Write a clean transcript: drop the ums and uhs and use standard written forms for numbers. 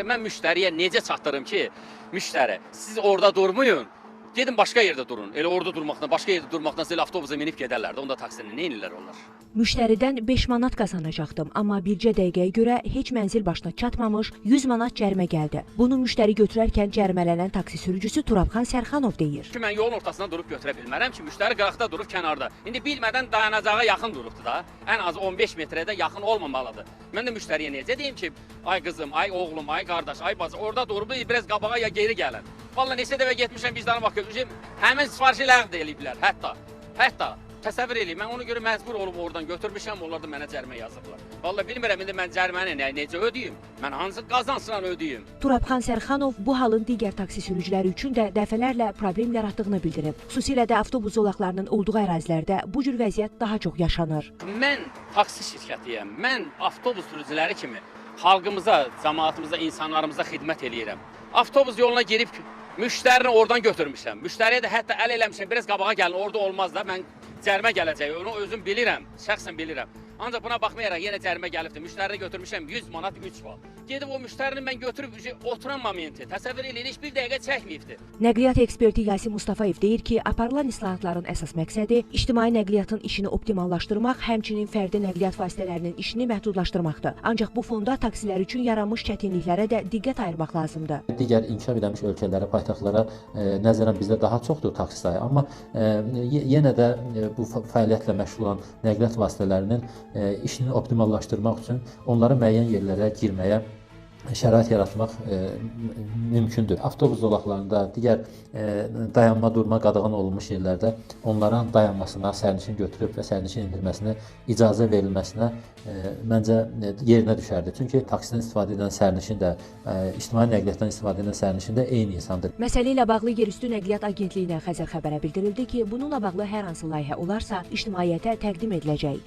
Mən müştəriyə necə çatdırım ki, müştəri, siz orada durmayın, gedin başqa yerdə durun. Elə orada durmaqdan, başqa yerdə durmaqdansa elə avtobusa minib gedərlər də, onda taksini nə edirlər onlar? Müştəridən 5 manat qazanacaqdım, amma bircə dəqiqəyə görə heç mənzil başına çatmamış 100 manat cərimə gəldi. Bunu müştəri götürərkən cərimələnən taksi sürücüsü Turabxan Sərxanov deyir. Ki, mən yolun ortasından durub götürə bilmərəm ki, müştəri qıraqda durub kənarda. İndi bilmədən dayanacağa yaxın durubdur da. Ən az 15 metrədə yaxın olmamalıdır. Mən də müştəriyə necə deyim ki, ay qızım, ay oğlum, ay qardaş, ay bacı, orada durub biraz qabağa ya geri gəlin. Vallahi neçə dəfə getmişəm, vicdanım bakıyor. Həmin sifarişi ləğv də eləyiblər, hətta. Təsəvvür eləyim, mən ona görə məcbur olub oradan götürmüşəm, onlar da mənə cərimə yazıblar. Vallahi bilmirəm, indi mən cəriməni necə ödəyim, mən hansı qazancla ödəyim. Turabxan Sərxanov bu halın digər taksi sürücüləri üçün də dəfələrlə problem yaratdığını bildirib. Xüsusilə də avtobus zolaqlarının olduğu ərazilərdə bu cür vəziyyət daha çox yaşanır. Mən taksi şirkətiyəm, mən avtobus sürücüləri kimi xalqımıza, cəmaatımıza, insanlarımıza xidmət eləyirəm. Avtobus yoluna girib müştərini oradan götürmüşəm. Müştəriyə də hətta əl eləmişəm, biraz qabağa gəlin, orada olmaz da, mən cərimə gələcək, onu özüm bilirəm, şəxsən bilirəm. Ancaq buna baxmayaraq yenə cərimə gəlibdir. Müştərini götürmüşəm 100 manat 3 bal. Gedib o müştərini mən götürüb oturan momenti, təsəvvür eləyin, heç bir dəqiqə çəkməyibdir. Nəqliyyat eksperti Yasin Mustafayev deyir ki, aparılan islahatların əsas məqsədi ictimai nəqliyyatın işini optimallaşdırmaq, həmçinin fərdi nəqliyyat vasitələrinin işini məhdudlaşdırmaqdır. Ancaq bu fonda taksilər üçün yaranmış çətinliklərə də diqqət ayırmaq lazımdır. Digər inkişaf edilmiş ölkələrə, paytaxtlara nəzərən bizdə daha çoxdur taksi sayı, amma yenə də bu fəaliyyətlə məşğul olan nəqliyyat vasitələrinin işini optimallaşdırmaq üçün onları müəyyən yerlərə girməyə şərait yaratmaq mümkündür. Avtobus zolaqlarında, digər dayanma, durma qadağan olunmuş yerlərdə onların dayanmasına, sərnişin götürüb və sərnişin indirməsinə icazə verilməsinə məncə yerinə düşərdi. Çünki taksidən istifadə edən sərnişin də, ictimai nəqliyyatdan istifadə edən sərnişin də eyni insandır. Məsələ ilə bağlı Yerüstü Nəqliyyat Agentliyinə Xəzər xəbərə bildirildi ki, bununla bağlı hər hansı layihə olarsa, ictimaiyyətə təqdim ediləcək.